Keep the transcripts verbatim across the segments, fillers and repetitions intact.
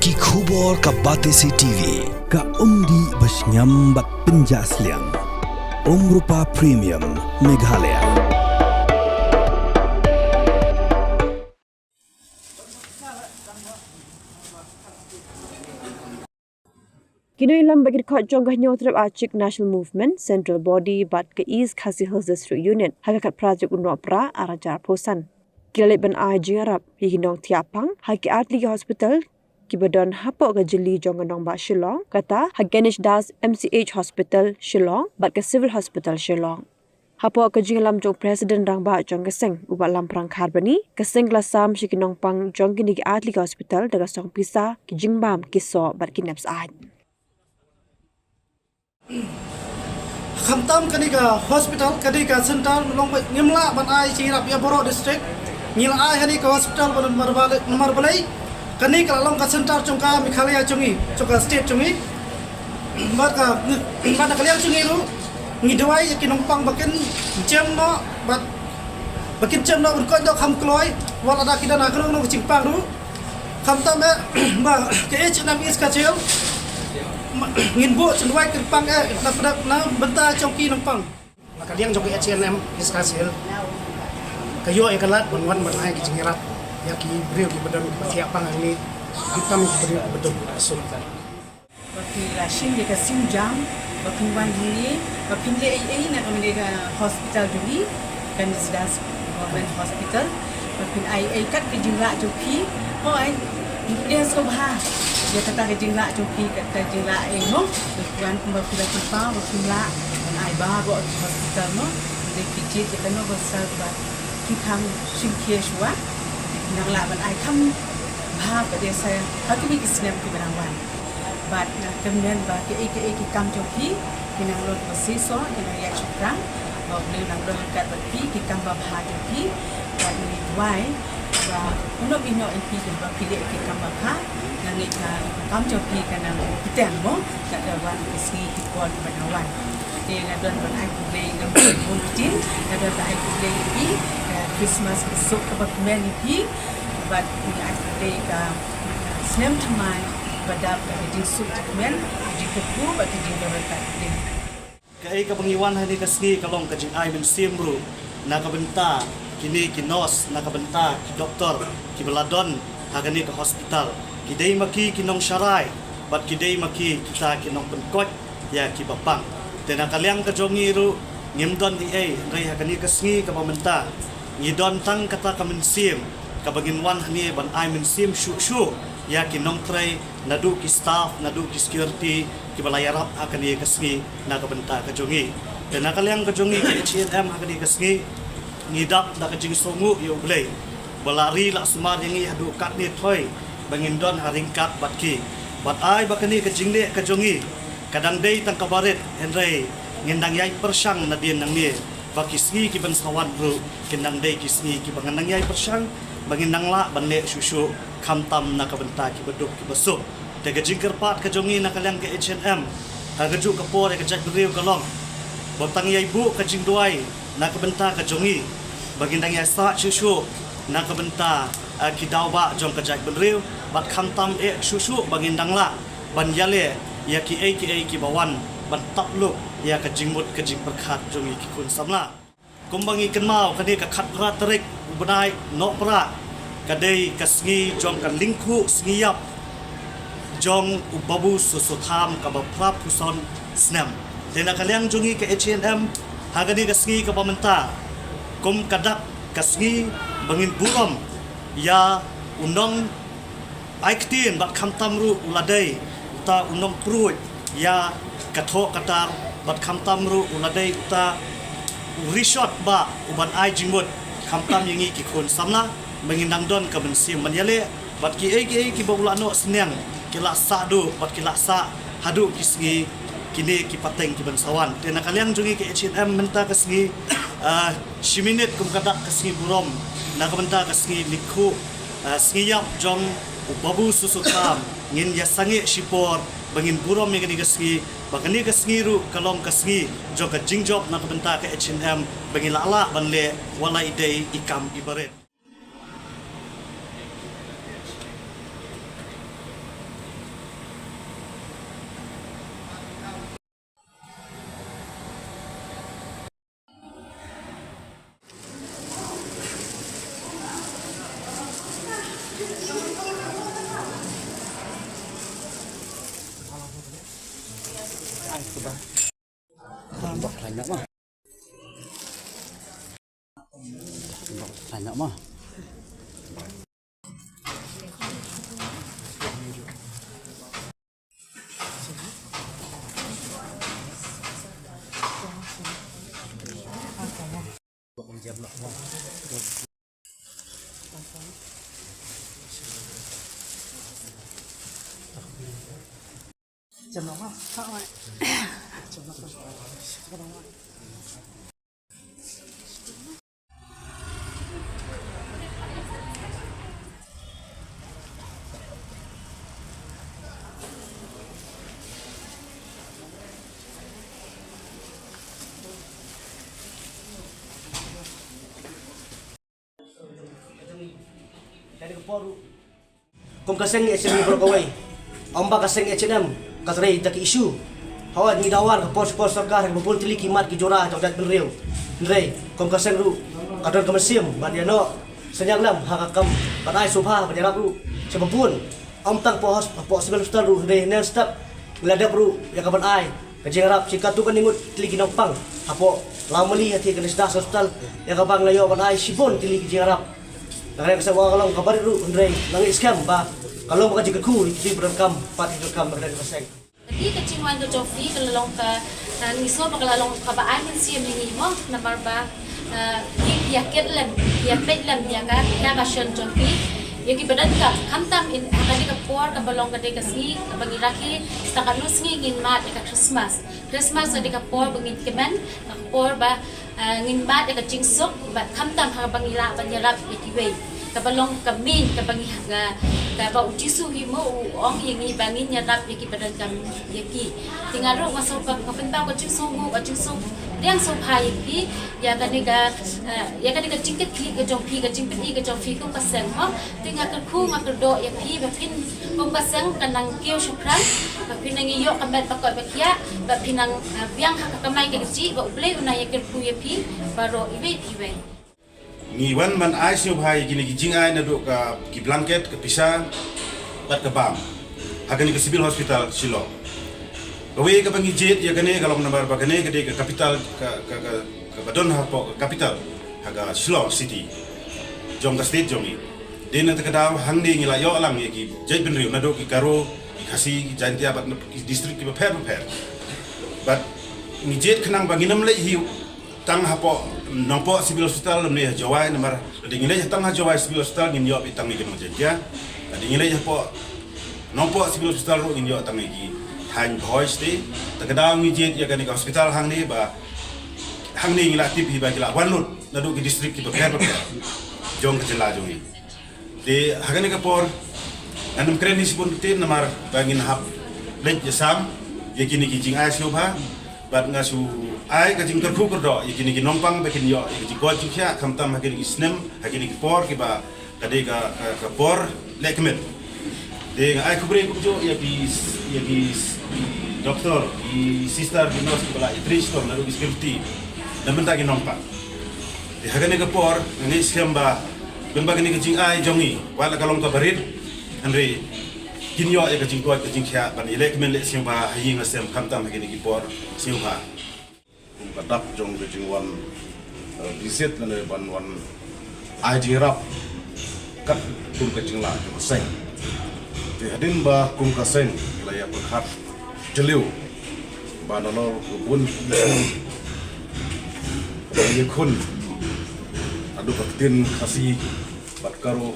Ki khubor ka Batesi T V, ka umdih ba shngiam bad pynjah sliang. Umrupa Premium, Meghalaya. Ki nongïalam bad ki dkhot jong ka Hynñiewtrep Achik National Movement, Central Body bad ka East Khasi Hills District Unit ha ka khatphra tarik u Nohprah arhajar arphew san ki la leit ban ai jingïarap ïa ki nongthiah pang ha ki artylli ki hospital kiba don hapoh ka jylliew jong ka nongbah Shillong, kata ha Ganesh Das M C H Hospital Shillong bad ka Civil Hospital Shillong. Hapoh ka jingïalam jong u President Rangbah jong ka seng, u Bah Lamphrang Kharbani, ka seng ka la sam sha ki nongpang jong kine ki artylli ki hospital da ka song pisa, ki jingbam, ki soh bad ki nep syaid. Khamtam kane ka hospital, kane ka center, long ba ngim lah ban ai jingïarap ïa baroh district. Ngi la ai ha kane ka hospital ba namar balei, namar balei kane ka la long ka center jong ka Meghalaya jong ngi, jong ka state jong ngi. Bad ka, bad na ka liang jong ngi ruh ngi duwai ïa ki nongpang ba kin jem noh, bad ba kin jem noh ban koit noh kham kloi, wat lada ki don ha kano kano ka jingpang ruh. Khamtam eh ba ka H and M East Khasi Hills, ngin buh jingduwai kyrpang eh na, na, na bynta jong ki nongpang. Na ka liang jong ka H and M East Khasi Hills, ka ïoh ïa ka lad ban wan ban ai ki jingïarap ïa ki briew kiba don kiba thiah pang hangne, khamtam ki briew kiba duk kiba suk. Ba phi la shim ïa ka sienjam ba phin wan hangne, ba phin leh ei ei na kane ka hospital jong ngi, Ganesh Das Government Hospital. Ba phin ai ei kat ka jinglah jong phi. Hooid, ngi pdiang sngewbha ïa kata ka jinglah jong phi, kat ka jinglah ei mo. Ba phin wan kumba phi la kyrpad, ba phin lah ban ai baroh ki hospital mo. Dei phi jied ïa kano ka hospital ba phi kham shim khia shuwa, nang lah ban ai kham bha ba dei sa ha kine ki snem kiba nang wan. Bad nga kyrmen ba kiei kiei ki kam jong phi ki nang long ba shisha, ki nang ïaid shaphrang. Ba U Blei u nang don ryngkat bad phi, ki kam babha jong phi. Bad ngi duwai ba u nong ïehnoh ïa phi ba phi leh ki kam babha. Nga ngeit ba ka kam jong phi ka nang bteng mo, kat ka wan ki sngi ki por kiba nang wan. Te nga don ban ai khublei, nga bun bun ktien, nga don ban ai khublei ïa phi, ka Christmas ka suk kaba kmen ïa phi. Bad nga ai khublei ka snem thymmai ba dap da ka jingsuk jingkmen, ka jingkyrkhu bad ka jingdon ryngkat. Kaei kaba ngi wan ha kane ka sngi ka long ka jingai mynsiem ruh na ka bynta kine ki nurse, na ka bynta ki doktor kiba la don ha kane ka hospital. Ki dei ma ki ki nongsharai bad ki dei ma ki kita ki nongpynkoit ïa kiba pang. Te na ka liang ka jong ngi ruh ngim don ei ei, hynrei ha kane ka sngi kaba mynta ngi don tang kata ka mynsiem kaba ngin wan hangne ban ai mynsiem shuh shuh ïa ki nongtrei, naduh ki staff, naduh ki security kiba la ïarap ha kane ka sngi na ka bynta ka jong ngi. Te na ka liang ka jong ngi ka H A N M ha kane ka sngi ngi dap da ka jingsngewnguh ïa U Blei ba la ri la sumar ïa ngi haduh katne thoi ba ngin don ha ryngkat bad ki. Bad ai ba kane ka jingleh ka jong ngi ka dang dei tang kaba rit, hynrei ngin dang ïai pyrshang nadien nangne ba ki sngi kiban sa wan ruh kin dang dei ki sngi kiba ngin dang ïai pyrshang ba ngin dang lah ban leh shuh shuh, khamtam na ka bynta kiba duk kiba suk. Te ka jingkyrpad ka jong ngi na ka liang ka H A N M ha kajuh ka por ïa ka jaitbynriew ka long ba tang ïai buh ka jingduwai na ka bynta ka jong ngi ba ngin dang ïai sah shuh shuh na ka bynta, eh, ki daw bah jong ka jaitbynriew, bad khamtam eh shuh shuh ba ngin dang lah ban ïaleh ïa kiei kiei kiba wan ban tap lup ïa ka jingmut ka jingpyrkhat jong ngi ki khun samla. Kumba ngi kynmaw, kane ka khatphra tarik u bnai Nohprah ka dei ka sngi jong ka lyngkhuh sngi ïap jong u Babu Soso Tham kaba phra phew san snem. Te na ka liang jong ngi ka H A N M ha kane ka sngi kaba mynta kum ka dak ka sngi ba ngin burom ïa u nong ai ktien bad khamtam ruh u la dei uta u nongpruid ïa ka thoh ka tar bad khamtam ruh u la dei uta u rishot ba u ban ai jingmut khamtam ïa ngi ki khun samla ba ngin dang don ka mynsiem ban ïaleh bad kiei kiei kiba u la noh sniang ki la sah duh bad ki la sah haduh ki sngi kine ki pateng kiban sa wan. Te na ka liang jong ngi ka H A N M mynta ka sngi, ah, shi minit kum ka dak ka sngi burom na ka bynta ka sngi lyngkhuh, ah, sngi ïap jong u Babu Soso Tham, ngin ïa sangeh shipor ba ngin burom ïa kane ka sngi, ba kane ka sngi ruh ka long ka sngi jong ka jingjop na ka bynta ka H A N M ba ngin lah lah ban leh wat la i dei i kam iba rit. Kum ka seng H N M baroh kawei, ym ba ka seng H N M ka trei da ki issue. Hooid, ngi dawa ka por, por sorkar ka bun tylli ki mat ki jura jong ka jaitbynriew. Hynrei kum ka seng ruh ka don ka mynsiem ban ïa noh synñiang lem ha ka kam ban ai sngewbha ban ïarap ruh sha ba bun. Ym tang hapoh hos-, hapoh Civil Hospital ruh, hynrei next step ngi la dep ruh ïa ka ban ai ka jingïarap sha katto katne ngut tylli ki nongpang hapoh Lawmali, ha Three Sisters Hospital, ïa kaba ngi la ïoh ban ai shibun tylli ki jingïarap. Nga kren ka seng, wat la ka long kaba rit ruh, hynrei nga ngeit skhem ba ka long ba ka jingkyrkhu ïa ki briew ba donkam, pat ki donkam, nga kren ka seng. Ka dei ka jingwan ka jong phi ka la long ka, ah, ngi sngew ba ka la long kaba ai mynsiem ïa ngi mo, namar ba, ah, phi ïa kit lem, ïa peit lem ïa ka, ïa ka shen jong phi ïa kiba donkam, khamtam in ha ka dei ka por kaba long ka dei ka sngi kaba ngi rakhe, sa katno sngi ngin mad ïa ka Christmas. Christmas ka dei ka por ba ngin kmen, ka por ba, ah, ngin mad ïa ka jingsuk, bad khamtam ha kaba ngi lah ban ïarap ïa kiwei. Kaba long ka main, kaba ngi ha, kaba u Jisu hi mo u ong ïa ngi ba ngin ïarap ïa kiba donkam ïa ki. Te nga ruh nga sngew ba nga pynpaw ka jingsngewnguh, ka jingsngew, ka jingsngewbha ïa phi, ïa kane ka, ah, ïa kane ka jingkit khlieh ka jong phi, ka jingpyni ka jong phi kum ka seng mo. Te nga kyrkhu, nga kyrdoh ïa phi ba phin, kum ka seng, kan nang kiew shaphrang, ba phin nang ïoh ka met ba koit ba khiah, ba phin nang, ah, biang ha ka kamai ka kajih, ba U Blei un nang ïa kyrkhu ïa phi baroh iwei pa iwei. Ngi wan ban ai sngewbha ïa kine ki jingai naduh ka, ki blanket, ka pisa bad ka bam ha kane ka Civil Hospital Shillong. Kawei kaba ngi jied ïa kane ka long namar ba kane ka dei ka capital, ka, ka, ka, kaba don hapoh ka capital ha ka Shillong City jong ka state jong ngi. Dei na kata ka daw hangne ngi la ïoh lang ïa ki jaitbynriew naduh ki Garo, ki Khasi, ki Jaintia bad na ki district kiba pher bapher. Bad ngi jied khnang ba ngin ym leit hi tang hapoh Nongpoh Civil Hospital lymne ha Jowai, namar lada ngi leit tang ha Jowai Civil Hospital ngin ïoh beit tang ïa ki nong Jaintia. Lada ngi leit hapoh Nongpoh Civil Hospital ruh ngin ïoh tang ïa ki thaiñ Bhoi State. Te ka daw ngi jied ïa kane ka hospital hangne ba hangne ngi la tip hi ba ki la wan lut naduh ki district kiba pher bapher jong ka jylla jong ngi. Te ha kane ka por ngan ym kren hi shibun, te namar ba ngin hap leit ïasam ïa kine ki jingai sngewbha, bad nga shu ai ka jingkyrkhu kyrdoh ïa kine ki nongpang ba kin ïoh ïa ka jingkoit jingkhiah khamtam ha kine ki snem, ha kine ki por kiba ka dei ka, ka, ka por lehkmen. Te nga ai khublei kumjuh ïa ki, ïa ki, ki doktor, ki sister, ki nurse kiba la ïatrei shitom naduh ki security na bynta ki nongpang. Te ha kane ka por nga ngeit skhem ba, kumba kane ka jingai jong ngi, wat la ka long kaba rit, hynrei kin ïoh ïa ka jingkoit ka jingkhiah ban ïaleh kmen leh sngewbha ha ïing ha sem khamtam ha kine ki por sngewbha. Kum ka dak jong ka jingwan, eh, visit lane ban wan ai jingïarap kat kum ka jinglah jong ka seng. Te hadien ba kum ka seng la ïa pyrkhat jylliew ba nalor ka bun ki ïakhun haduh ka ktien Khasi bad Garo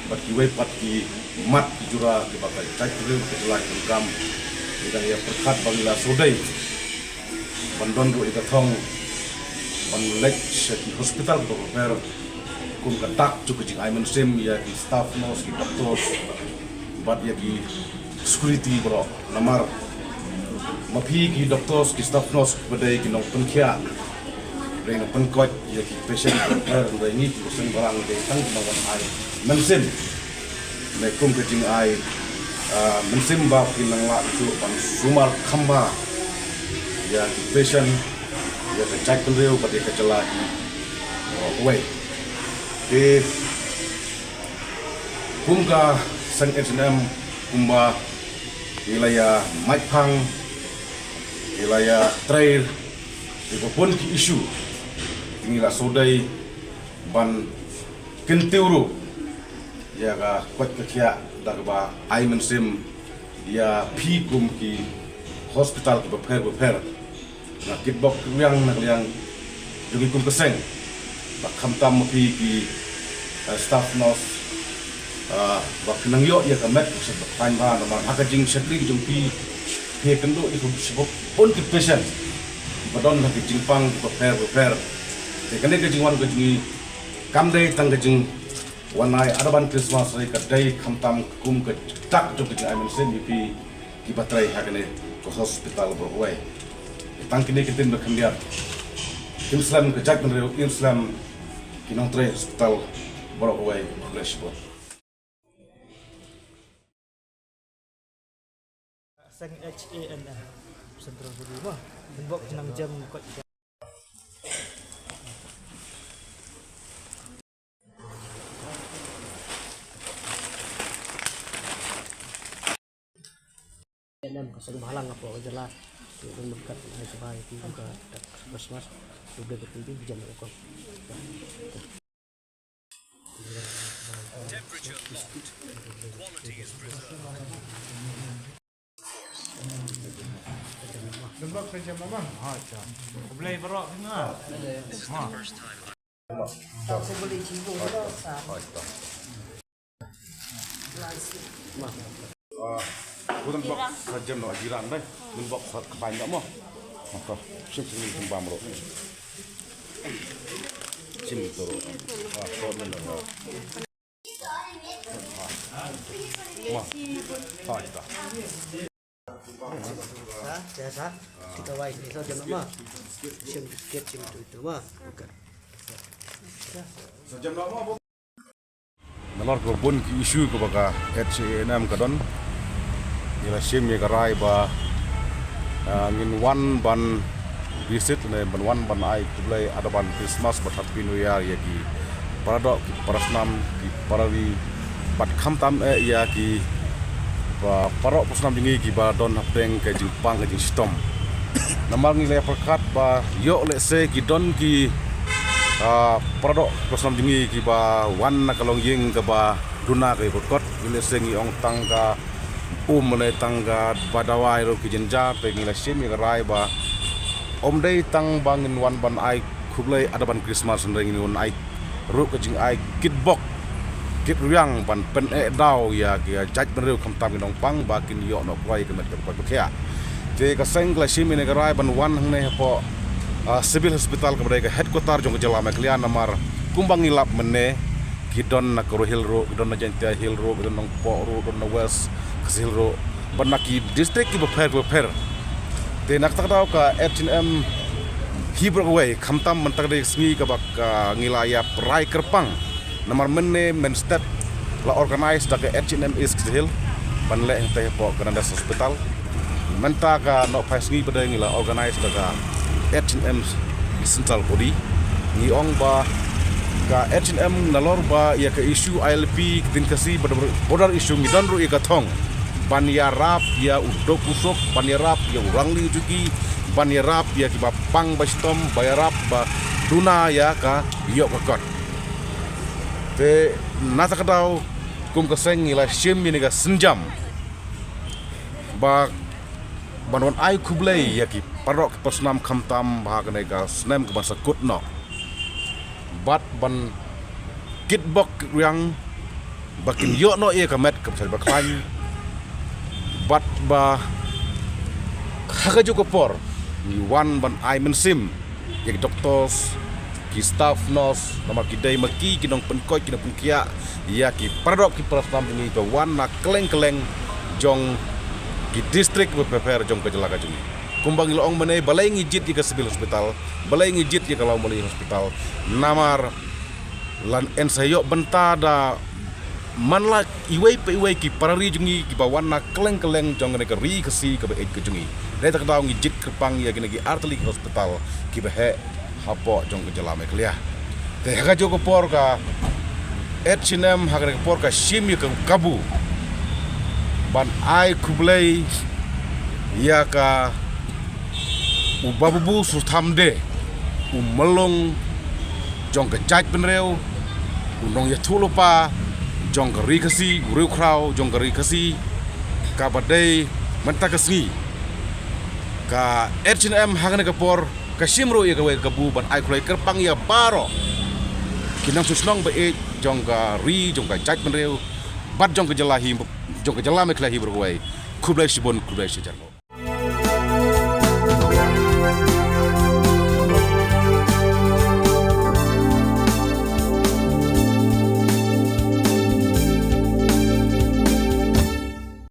bad kiwei pat ki mat ki jura kiba ka jaitbynriew ka jylla ki donkam. Ngi dang ïa pyrkhat ba ngi la shu dei ban don ruh ïa ka thong ban leit sha ki hospital kiba pher kum ka dak jong ka jingai mynsiem ïa ki staff nurse, ki doctors bad ïa ki security baroh. Namar ma phi ki doctors, ki staff nurse kiba dei ki nongpynkhiah, dei nongpynkoit ïa ki patient kiba pher, hynrei ngi ki seng balang dei tang ki nongwan ai mynsiem. Ne kum ka jingai, ah, mynsiem ba phin nang lah shuh ban sumar kham bha ïa ki patient, ïa ka jaitbynriew bad ïa ka jylla hi, oh, kawei. Te kum ka seng H N M, kumba ngi la ïa mait phang, ngi la ïa trei, Te ba bun ki issue te ngi la sdang ban kyntiew ruh ïa ka koit ka khiah da kaba ai mynsiem ïa phi kum ki hospital kiba pher ba pher. Nga kitbok ruh ïa nga na ka liang jong ngi kum ka seng ba khamtam ma phi ki, eh, staff nurse, eh, ba phin nang ïoh ïa ka met ka shait ba khlaiñ bha namar ha ka jingshakri jong phi, phi kynduh ïa ka shibun ki patient ba don ha ka jingpang ba pher ba pher. Te kane ka jingwan ka jong ngi kam dei tang ka jingwan ai advance Christmas, hynrei ka dei khamtam kum ka dak jong ka jingai mynsiem ïa phi kiba trei ha kane ka hospital Borkawei. Tang kine ki ktien ba khyndiat, im slem ka jaitbynriew, im slem ki nongtrei hospital Borkawei. Khublei shibun. Seng H A N M Central Body mo. Nang bok nang jam kot. H A N M ka seng ba halang hapoh ka jylla. Ki nang berkat ai sbai ki ka Christmas. Khublei ka tinggi jam ko. Temperature locked. Quality is preserved. Khublei baroh. This is the first time. Ah, ko don bok sa jem no jiran dai. Don bok sa khabai no mo. Ko sim sim sim bam ro. Sim to ro. Ah, ko don no. Ma. Ha, ita. Sa, sa, sa. Kita wai, kita jem no ma. Sim sikit sim tu itu ma. Okey. Sa jem no ma. Nalor kaba bun ki issue kaba ka H A N M ka don. Ngi la shim ïa ka rai ba, ah, ngin wan ban visit ne ban wan ban ai khublei advance Christmas bad Happy New Year ïa ki para doh ki para snam ki para ri bad khamtam eh ïa ki ba para para snam jong ngi kiba don hapdeng ka jingpang ka jingshitom. Namar ngi la pyrkhat ba ïoh lehse ki don ki, ah, para doh para snam jong ngi kiba wan na ka longïing kaba duna ka ïa ka kot, ïoh lehse ngi ong tang ka um ne tang ka ba dawai ruh ki jynjar, te ngi la shim ïa ka rai ba ym dei tang ba ngin wan ban ai khublei advance Christmas, hynrei ngin wan ai ruh ka jingai kitbok kitrwiang ban pyneh daw ïa ki jaitbynriew khamtam ki nongpang ba kin ïoh noh kloi ka met ka koit ka khiah. Te ka seng ka la shim ïa ka rai ban wan hangne hapoh, ah, Civil Hospital kaba dei ka headquarter jong ka jylla Meghalaya namar kumba ngi lap mynne ki don na Garo Hills ruh, ki don na Jaintia Hills ruh, ki don na Nongpoh ruh, don na West Khasi Hills ruh, bad na ki district kiba pher ba pher. Te na kata ka daw ka H A N M hi Borkawei khamtam mynta ka dei ka sngi kaba ka ngi la ïa rai kyrpang. Namar mynne mynstep la organize da ka H A N M East Khasi Hills ban leh hangtei hapoh ka Nandez Hospital. Mynta ka nohphai sngi ba dei ngi la organize da ka H A N M Central Body. Ngi ong ba ka H A N M nalor ba ïa ka issue I L P, ka ktien Khasi, border, border issue ngi don ruh ïa ka thong ban ïarap ïa u duk u suk, ban ïarap ïa u rangli u juki, ban ïarap ïa kiba pang ba shitom, ban ïarap ba duna ïa ka ïoh ka kot. Te na kata ka daw kum ka seng ngi la shim ïa kane ka sienjam ba ban wan ai khublei ïa ki para doh ki para snam khamtam ba ha kane ka snem ka ban sa kut noh bad ban kitbok kitrwiang ba kin ïoh noh ïa ka met kaba shait ba khlaiñ bad ba ha kajuh ka por ngi wan ban ai mynsiem ïa ki doctors, ki staff nurse, namar ki dei ma ki ki nongpynkhiah, ki nongpynkhiah ïa ki para doh ki para snam jong ngi ba wan na kylleng kylleng jong ki district ba pher pher jong ka jylla ka jong ngi. Kumba ngi la ong mynne, balei ngi jied ïa ka Civil Hospital, balei ngi jied ïa ka Lawmali Hospital, namar lada ngin sa ïoh bynta da man la iwei pa iwei ki para ri jong ngi kiba wan na kylleng kylleng jong kane ka ri Khasi kaba ïeit ka jong ngi. Dei ta ka daw ngi jied kyrpang ïa kine ki artylli ki hospital kiba heh hapoh jong ka jylla Meghalaya. Te ha kajuh ka por ka H A N M ha kane ka por ka shim ïa ka kabu ban ai khublei ïa ka U Babu Sutham De, u Malong jong ka jaitbynriew, u nongïathuhlypa jong ka ri Khasi, u riewkhraw jong ka ri Khasi, kaba dei mynta ka sngi ka H N M hangne ka por ka shim ruh ïa kawei ka kabu ban ai khublei kyrpang ïa baroh ki nongshong shnong ba ïeit jong ka ri, jong ka jaitbynriew bad jong ka jylla hi, jong ka jylla Meghalaya hi baroh kawei. Khublei shibun, khublei shihajar.